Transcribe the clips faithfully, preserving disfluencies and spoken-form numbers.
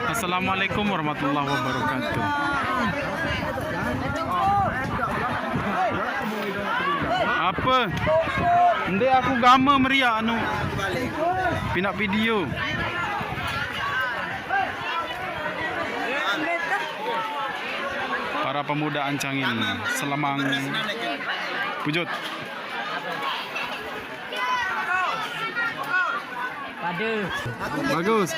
Assalamualaikum warahmatullahi wabarakatuh. Apa? Ndek aku gama meriak anu. Pinak video. Para pemuda Ancangin, selamang pujut. Pada. Bagus.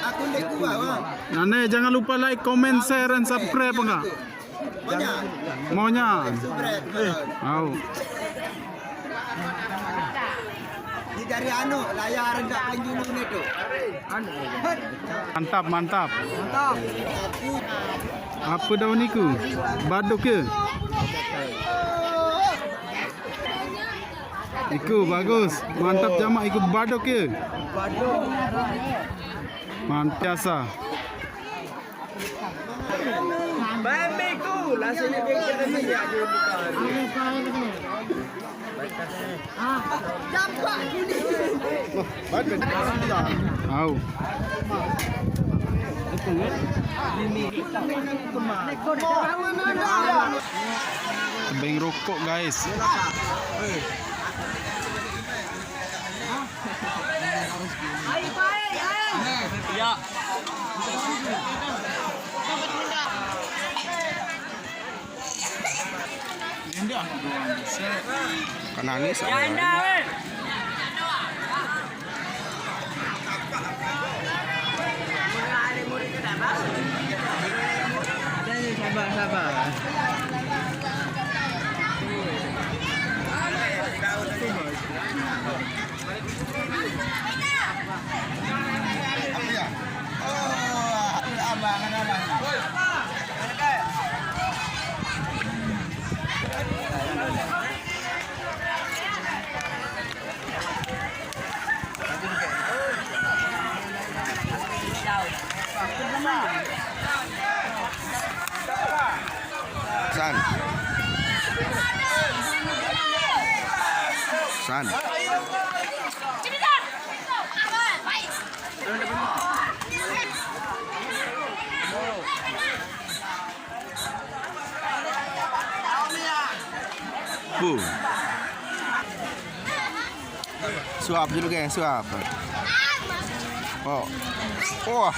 Nane, jangan lupa like, comment, share, and subscribe enggak? Maunya. Au. Di dari anu, layar enggak penjulung itu. Mantap, mantap. Apa daun iku? Baduk ke? Iku bagus. Mantap jamak iku baduk ke? Mantap biasa. Bambiku, lah sini dia kita minyak dulu. Au. Tebeng rokok, guys. Ya. Kan nangis. Sabar, sabar. San. San. Puh. Suap dulu, geng, suap. Oh. Wah.